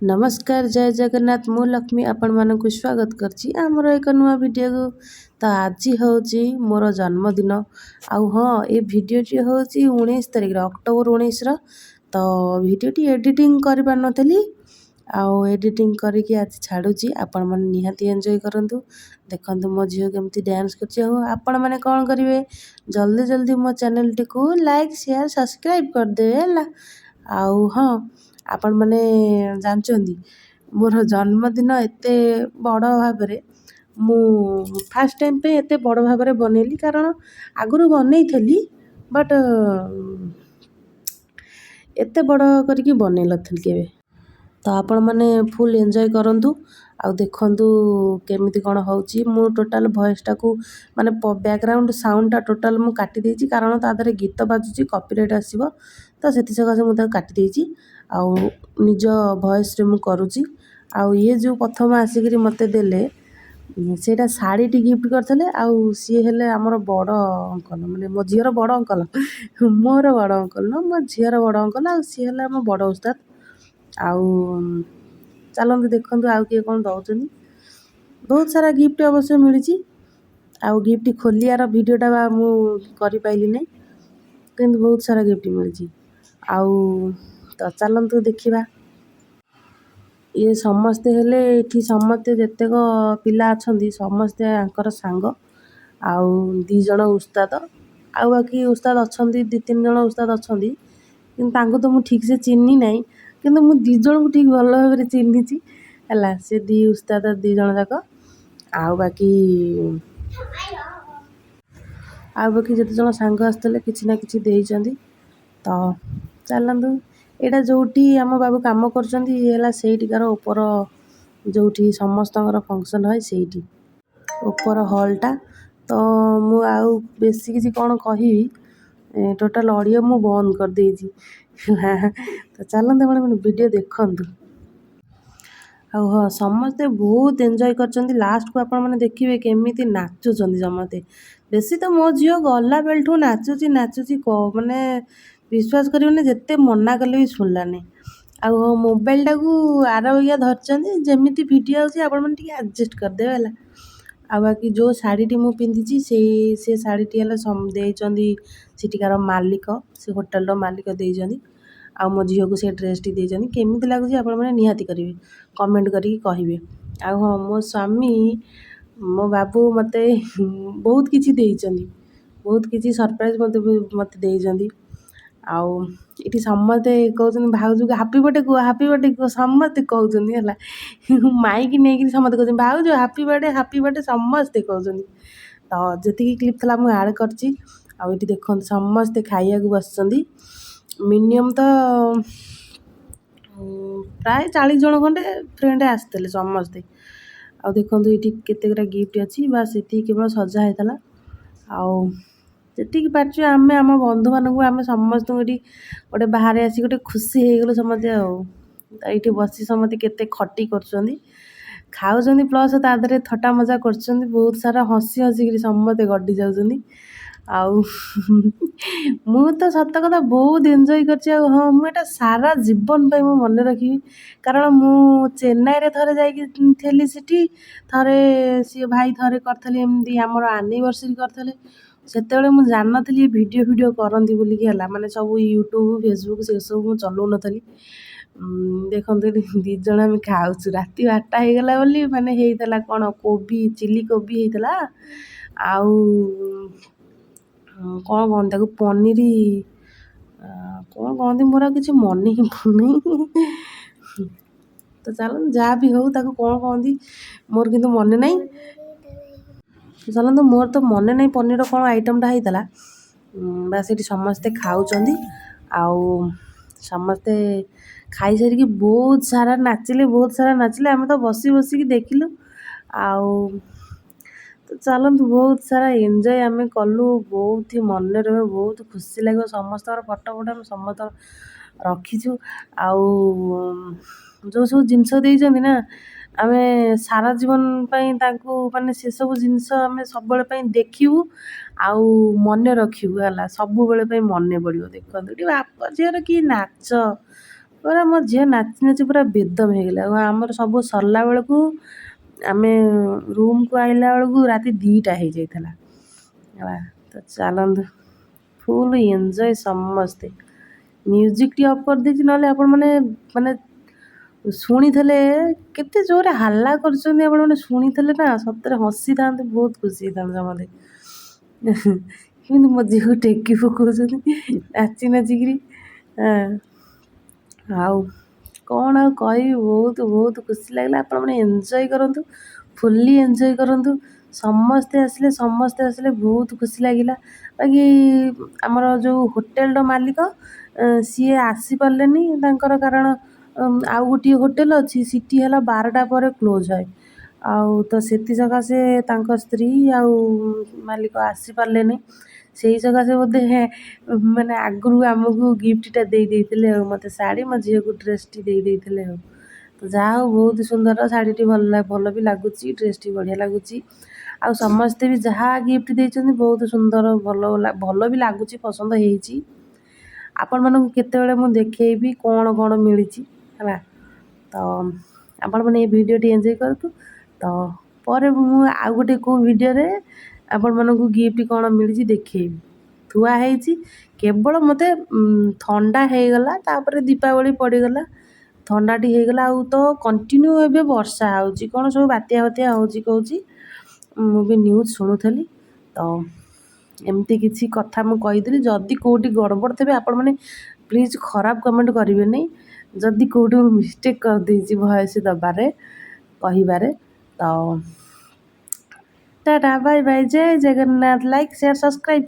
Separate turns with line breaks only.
ନମସ୍କାର, ଜୟ ଜଗନ୍ନାଥ। ମୁଁ ଲକ୍ଷ୍ମୀ ଆପଣମାନଙ୍କୁ ସ୍ୱାଗତ କରିଛି ଆମର ଏକ ନୂଆ ଭିଡ଼ିଓକୁ। ତ ଆଜି ହେଉଛି ମୋର ଜନ୍ମଦିନ। ଆଉ ହଁ, ଏ ଭିଡ଼ିଓଟି ହେଉଛି 19 ତାରିଖର, ଅକ୍ଟୋବର 19ର। ତ ଭିଡ଼ିଓଟି ଏଡ଼ିଟିଂ କରିପାରିନଥିଲି, ଆଉ ଏଡ଼ିଟିଂ କରିକି ଆଜି ଛାଡ଼ୁଛି। ଆପଣମାନେ ନିହାତି ଏନ୍ଜୟ କରନ୍ତୁ। ଦେଖନ୍ତୁ ମୋ ଝିଅ କେମିତି ଡ୍ୟାନ୍ସ କରୁଛି। ଆଉ ଆପଣମାନେ କ'ଣ କରିବେ? ଜଲ୍ଦି ଜଲ୍ଦି ମୋ ଚ୍ୟାନେଲଟିକୁ ଲାଇକ୍, ସେୟାର, ସବସ୍କ୍ରାଇବ୍ କରିଦେବେ, ହେଲା? ଆଉ ହଁ, ଆପଣମାନେ ଜାଣିଛନ୍ତି, ମୋର ଜନ୍ମଦିନ ଏତେ ବଡ଼ ଭାବରେ ମୁଁ ଫାର୍ଷ୍ଟ ଟାଇମ୍ ପାଇଁ ଏତେ ବଡ଼ ଭାବରେ ବନେଇଲି, କାରଣ ଆଗରୁ ବନେଇଥିଲି, ବଟ୍ ଏତେ ବଡ଼ କରିକି ବନେଇ ନଥିଲି କେବେ। ତ ଆପଣମାନେ ଫୁଲ୍ ଏନ୍ଜୟ କରନ୍ତୁ ଆଉ ଦେଖନ୍ତୁ କେମିତି କ'ଣ ହେଉଛି। ମୁଁ ଟୋଟାଲ୍ ଭଏସ୍ଟାକୁ, ମାନେ ବ୍ୟାକ୍ଗ୍ରାଉଣ୍ଡ ସାଉଣ୍ଡଟା ଟୋଟାଲ୍ ମୁଁ କାଟି ଦେଇଛି, କାରଣ ତା ଦେହରେ ଗୀତ ବାଜୁଛି, କପିରାଇଟ୍ ଆସିବ। ତ ସେଥିସକାଶେ ମୁଁ ତାକୁ କାଟି ଦେଇଛି ଆଉ ନିଜ ଭଏସ୍ରେ ମୁଁ କରୁଛି। ଆଉ ଇଏ ଯେଉଁ ପ୍ରଥମ ଆସିକିରି ମୋତେ ଦେଲେ, ସେଇଟା ଶାଢ଼ୀଟି ଗିଫ୍ଟ କରିଥିଲେ। ଆଉ ସିଏ ହେଲେ ଆମର ବଡ଼ ଅଙ୍କଲ, ମାନେ ମୋ ଝିଅର ବଡ଼ ଅଙ୍କଲ। ମୋର ବଡ଼ ଅଙ୍କଲ ନୁହଁ, ମୋ ଝିଅର ବଡ଼ ଅଙ୍କଲ। ଆଉ ସିଏ ହେଲେ ଆମ ବଡ଼ ଉସ୍ତାଦ। ଆଉ ଚାଲନ୍ତୁ, ଦେଖନ୍ତୁ ଆଉ କିଏ କ'ଣ ଦେଉଛନ୍ତି। ବହୁତ ସାରା ଗିଫ୍ଟ ଅବଶ୍ୟ ମିଳିଛି, ଆଉ ଗିଫ୍ଟ ଖୋଲିବାର ଭିଡ଼ିଓଟା ବା ମୁଁ କରିପାରିଲି ନାହିଁ, କିନ୍ତୁ ବହୁତ ସାରା ଗିଫ୍ଟ ମିଳିଛି। ଆଉ ତ ଚାଲନ୍ତୁ ଦେଖିବା। ଇଏ ସମସ୍ତେ ହେଲେ, ଏଠି ସମସ୍ତେ ଯେତେକ ପିଲା ଅଛନ୍ତି, ସମସ୍ତେ ୟାଙ୍କର ସାଙ୍ଗ। ଆଉ ଦୁଇ ଜଣ ଉସ୍ତାଦ, ଆଉ ବାକି ଉସ୍ତାଦ ଅଛନ୍ତି, ଦୁଇ ତିନି ଜଣ ଉସ୍ତାଦ ଅଛନ୍ତି, କିନ୍ତୁ ତାଙ୍କୁ ତ ମୁଁ ଠିକ୍ସେ ଚିହ୍ନି ନାହିଁ। କିନ୍ତୁ ମୁଁ ଦୁଇ ଜଣଙ୍କୁ ଠିକ୍ ଭଲ ଭାବରେ ଚିହ୍ନିଛି, ହେଲା? ସେ ଦୁଇ ଉସ୍ତାଦ ଦୁଇ ଜଣ ଯାକ। ଆଉ ବାକି ଯେତେ ଜଣ ସାଙ୍ଗ ଆସିଥିଲେ, କିଛି ନା କିଛି ଦେଇଛନ୍ତି। ତ ଚାଲନ୍ତୁ, ଏଇଟା ଯେଉଁଠି ଆମ ବାବୁ କାମ କରୁଛନ୍ତି, ଇଏ ହେଲା ସେଇଠିକାର ଉପର, ଯେଉଁଠି ସମସ୍ତଙ୍କର ଫଙ୍କସନ୍ ହୁଏ, ସେଇଠି ଉପର ହଲ୍ଟା। ତ ମୁଁ ଆଉ ବେଶୀ କିଛି କ'ଣ କହିବି, ଟୋଟାଲ୍ ଅଡ଼ିଓ ମୁଁ ବନ୍ଦ କରିଦେଇଛି, ହେଲା? ତ ଚାଲନ୍ତୁ, ଆପଣ ଭିଡ଼ିଓ ଦେଖନ୍ତୁ। ଆଉ ହଁ, ସମସ୍ତେ ବହୁତ ଏନ୍ଜୟ କରିଛନ୍ତି। ଲାଷ୍ଟକୁ ଆପଣମାନେ ଦେଖିବେ କେମିତି ନାଚୁଛନ୍ତି ସମସ୍ତେ। ବେଶୀ ତ ମୋ ଝିଅ ଗଲା ବେଳଠୁ ନାଚୁଛି, ନାଚୁଛି, ମାନେ ବିଶ୍ୱାସ କରିବେନି, ଯେତେ ମନା କଲେ ବି ଶୁଣିଲାନି। ଆଉ ହଁ, ମୋବାଇଲଟାକୁ ଆର ବାଗିଆ ଧରିଛନ୍ତି, ଯେମିତି ଭିଡ଼ିଓ ଆଉଛି, ଆପଣମାନେ ଟିକେ ଆଡ଼ଜଷ୍ଟ କରିଦେବେ, ହେଲା? ଆଉ ବାକି ଯେଉଁ ଶାଢ଼ୀଟି ମୁଁ ପିନ୍ଧିଛି, ସେ ଶାଢ଼ୀଟି ହେଲା ଦେଇଛନ୍ତି ସେଠିକାର ମାଲିକ, ସେ ହୋଟେଲର ମାଲିକ ଦେଇଛନ୍ତି। ଆଉ ମୋ ଝିଅକୁ ସେ ଡ୍ରେସ୍ଟି ଦେଇଛନ୍ତି। କେମିତି ଲାଗୁଛି ଆପଣମାନେ ନିହାତି କରିବେ, କମେଣ୍ଟ କରିକି କହିବେ। ଆଉ ହଁ, ମୋ ସ୍ୱାମୀ, ମୋ ବାବୁ ମୋତେ ବହୁତ କିଛି ଦେଇଛନ୍ତି, ବହୁତ କିଛି ସରପ୍ରାଇଜ୍ ମୋତେ ଦେଇଛନ୍ତି। ଆଉ ଏଠି ସମସ୍ତେ କହୁଛନ୍ତି, "ଭାଉଜକୁ ହାପି ବର୍ଥଡ଼େ କୁହ, ହାପି ବର୍ଥଡ଼େ କୁହ।" ସମସ୍ତେ କହୁଛନ୍ତି, ହେଲା? ମାଇକି ନେଇକିରି ସମସ୍ତେ କହୁଛନ୍ତି, "ଭାଉଜ, ହାପି ବର୍ଥଡ଼େ, ହାପି ବର୍ଥଡ଼େ," ସମସ୍ତେ କହୁଛନ୍ତି। ତ ଯେତିକି କ୍ଲିପ୍ ଥିଲା ମୁଁ ଆଡ଼୍ କରିଛି। ଆଉ ଏଠି ଦେଖନ୍ତୁ, ସମସ୍ତେ ଖାଇବାକୁ ବସିଛନ୍ତି। ମିନିମମ୍ ତ ପ୍ରାୟ 40 ଜଣ ଖଣ୍ଡେ ଫ୍ରେଣ୍ଡ ଆସିଥିଲେ ସମସ୍ତେ। ଆଉ ଦେଖନ୍ତୁ, ଏଇଠି କେତେ ଗୁଡ଼ା ଗିଫ୍ଟ ଅଛି। ବାସ୍, ଏତିକି କେବଳ ସଜା ହେଇଥିଲା। ଆଉ ଯେତିକି ପାରିଛୁ ଆମେ ଆମ ବନ୍ଧୁମାନଙ୍କୁ, ଆମେ ସମସ୍ତଙ୍କୁ ଏଠି ଗୋଟେ ବାହାରେ ଆସି ଗୋଟେ ଖୁସି ହେଇଗଲୁ ସମସ୍ତେ। ଆଉ ଏଇଠି ବସି ସମସ୍ତେ କେତେ ଖଟି କରୁଛନ୍ତି, ଖାଉଛନ୍ତି, ପ୍ଲସ୍ ତା ଦେହରେ ଥଟ୍ଟା ମଜା କରୁଛନ୍ତି। ବହୁତ ସାରା ହସି ହସିକିରି ସମସ୍ତେ ଗଡ଼ି ଯାଉଛନ୍ତି। ଆଉ ମୁଁ ତ ସତ କଥା ବହୁତ ଏନ୍ଜୟ କରିଛି। ଆଉ ହଁ, ମୁଁ ଏଇଟା ସାରା ଜୀବନ ପାଇଁ ମୁଁ ମନେ ରଖିବି, କାରଣ ମୁଁ ଚେନ୍ନାଇରେ ଥରେ ଯାଇକି ଥିଲି। ସେଠି ଥରେ ସିଏ ଭାଇ ଥରେ କରିଥିଲେ ଏମିତି, ଆମର ଆନିଭର୍ସରୀ କରିଥିଲେ। ସେତେବେଳେ ମୁଁ ଜାଣିନଥିଲି ଭିଡ଼ିଓ ଫିଡ଼ିଓ କରନ୍ତି ବୋଲିକି, ହେଲା? ମାନେ ସବୁ ୟୁଟ୍ୟୁବ୍, ଫେସବୁକ୍, ସେସବୁ ମୁଁ ଚଲାଉନଥିଲି। ଦେଖନ୍ତୁ, ଏଠି ଦୁଇ ଜଣ ଆମେ ଖାଉଛୁ। ରାତି 12ଟା ହେଇଗଲା ବୋଲି ମାନେ ହେଇଥିଲା କ'ଣ, କୋବି, ଚିଲି କୋବି ହେଇଥିଲା। ଆଉ କ'ଣ କହନ୍ତି ତାକୁ, ପନିର କ'ଣ କହନ୍ତି, ମୋର ଆଉ କିଛି ମନେ ହିଁ ପଡ଼ୁନି। ତ ଚାଲନ୍ତୁ, ଯାହା ବି ହଉ, ତାକୁ କ'ଣ କହନ୍ତି ମୋର କିନ୍ତୁ ମନେ ନାହିଁ। ଚାଲନ୍ତୁ, ମୋର ତ ମନେ ନାହିଁ ପନିରର କ'ଣ ଆଇଟମ୍ଟା ହେଇଥିଲା। ବାସ୍, ଏଠି ସମସ୍ତେ ଖାଉଛନ୍ତି। ଆଉ ସମସ୍ତେ ଖାଇସାରିକି ବହୁତ ସାରା ନାଚିଲେ, ବହୁତ ସାରା ନାଚିଲେ। ଆମେ ତ ବସି ବସିକି ଦେଖିଲୁ। ଆଉ ତ ଚାଲନ୍ତୁ, ବହୁତ ସାରା ଏନ୍ଜୟ ଆମେ କଲୁ। ବହୁତ ହି ମନେ ରହିବ, ବହୁତ ଖୁସି ଲାଗିବ। ସମସ୍ତଙ୍କର ଫଟୋ ଫଟୋ ଆମେ ସମସ୍ତଙ୍କର ରଖିଛୁ। ଆଉ ଯେଉଁ ସବୁ ଜିନିଷ ଦେଇଛନ୍ତି ନା, ଆମେ ସାରା ଜୀବନ ପାଇଁ ତାଙ୍କୁ, ମାନେ ସେସବୁ ଜିନିଷ ଆମେ ସବୁବେଳେ ପାଇଁ ଦେଖିବୁ ଆଉ ମନେ ରଖିବୁ, ହେଲା? ସବୁବେଳେ ପାଇଁ ମନେ ପଡ଼ିବ। ଦେଖନ୍ତୁ ଏଠି ବାପ ଝିଅର କି ନାଚ। ପୁରା ମୋ ଝିଅ ନାଚି ନାଚି ପୁରା ବେଦମ ହେଇଗଲା। ଆଉ ଆମର ସବୁ ସରିଲା ବେଳକୁ, ଆମେ ରୁମ୍କୁ ଆଇଲା ବେଳକୁ ରାତି 2ଟା ହେଇଯାଇଥିଲା, ହେଲା। ତ ଚାଲନ୍ତୁ, ଫୁଲ୍ ଏନ୍ଜୟ ସମସ୍ତେ। ମ୍ୟୁଜିକ୍ଟି ଅଫ୍ କରିଦେଇଛି, ନହେଲେ ଆପଣମାନେ ମାନେ ଶୁଣିଥିଲେ କେତେ ଜୋରରେ ହାଲ୍ଲା କରୁଛନ୍ତି। ଆପଣମାନେ ଶୁଣିଥିଲେ ନା ସତରେ ହସିଥାନ୍ତେ, ବହୁତ ଖୁସି ହେଇଥାନ୍ତେ ସମସ୍ତେ। କିନ୍ତୁ ମୋ ଝିଅକୁ ଟେକି ପକଉଛନ୍ତି ନାଚି ନାଚିକିରି। ଆଉ କ'ଣ ଆଉ କହିବି? ବହୁତ ବହୁତ ଖୁସି ଲାଗିଲା। ଆପଣମାନେ ଏନ୍ଜୟ କରନ୍ତୁ, ଫୁଲି ଏନ୍ଜୟ କରନ୍ତୁ। ସମସ୍ତେ ଆସିଲେ, ସମସ୍ତେ ଆସିଲେ, ବହୁତ ଖୁସି ଲାଗିଲା। ବାକି ଆମର ଯେଉଁ ହୋଟେଲର ମାଲିକ, ସିଏ ଆସିପାରିଲେନି ତାଙ୍କର, କାରଣ ଆଉ ଗୋଟିଏ ହୋଟେଲ ଅଛି ସିଠି, ହେଲା 12ଟା ପରେ କ୍ଲୋଜ୍ ହୁଏ। ଆଉ ତ ସେଥି ସକାଶେ ତାଙ୍କ ସ୍ତ୍ରୀ ଆଉ ମାଲିକ ଆସିପାରିଲେନି। ସେଇ ସକାଶେ ବୋଧେ ମାନେ ଆଗରୁ ଆମକୁ ଗିଫ୍ଟଟା ଦେଇ ଦେଇଥିଲେ। ଆଉ ମୋତେ ଶାଢ଼ୀ, ମୋ ଝିଅକୁ ଡ୍ରେସ୍ଟି ଦେଇ ଦେଇଥିଲେ। ଆଉ ତ ଯାହା ହଉ, ବହୁତ ସୁନ୍ଦର ଶାଢ଼ୀଟି, ଭଲ ଭଲ ବି ଲାଗୁଛି, ଡ୍ରେସ୍ଟି ବଢ଼ିଆ ଲାଗୁଛି। ଆଉ ସମସ୍ତେ ବି ଯାହା ଗିଫ୍ଟ ଦେଇଛନ୍ତି ବହୁତ ସୁନ୍ଦର, ଭଲ ଭଲ ବି ଲାଗୁଛି, ପସନ୍ଦ ହେଇଛି। ଆପଣମାନଙ୍କୁ କେତେବେଳେ ମୁଁ ଦେଖେଇବି କ'ଣ କ'ଣ ମିଳିଛି, ହେଲା। ତ ଆପଣମାନେ ଏଇ ଭିଡ଼ିଓଟି ଏନ୍ଜୟ କରନ୍ତୁ। ତ ପରେ ମୁଁ ଆଉ ଗୋଟେ କେଉଁ ଭିଡ଼ିଓରେ ଆପଣମାନଙ୍କୁ ଗିଫ୍ଟ କ'ଣ ମିଳିଛି ଦେଖେଇବି। ଥୁଆ ହେଇଛି କେବଳ। ମୋତେ ଥଣ୍ଡା ହେଇଗଲା, ତାପରେ ଦୀପାବଳି ପଡ଼ିଗଲା, ଥଣ୍ଡାଟି ହେଇଗଲା। ଆଉ ତ କଣ୍ଟିନ୍ୟୁ ଏବେ ବର୍ଷା ହେଉଛି, କ'ଣ ସବୁ ବାତ୍ୟା ବାତ୍ୟା ହେଉଛି କହୁଛି, ମୁଁ ବି ନ୍ୟୁଜ୍ ଶୁଣୁଥିଲି। ତ ଏମିତି କିଛି କଥା ମୁଁ କହିଥିଲି। ଯଦି କେଉଁଠି ଗଡ଼ବଡ଼ ଥିବେ, ଆପଣମାନେ ପ୍ଲିଜ୍ ଖରାପ କମେଣ୍ଟ କରିବେନି। ଯଦି କେଉଁଠି ମୁଁ ମିଷ୍ଟେକ୍ କରିଦେଇଛି ଭଏସ୍ ଦେବାରେ, କହିବାରେ। ତ ଟାଟା, ବାଇ ବାଇ, ଜୟ ଜଗନ୍ନାଥ। Like, share, subscribe.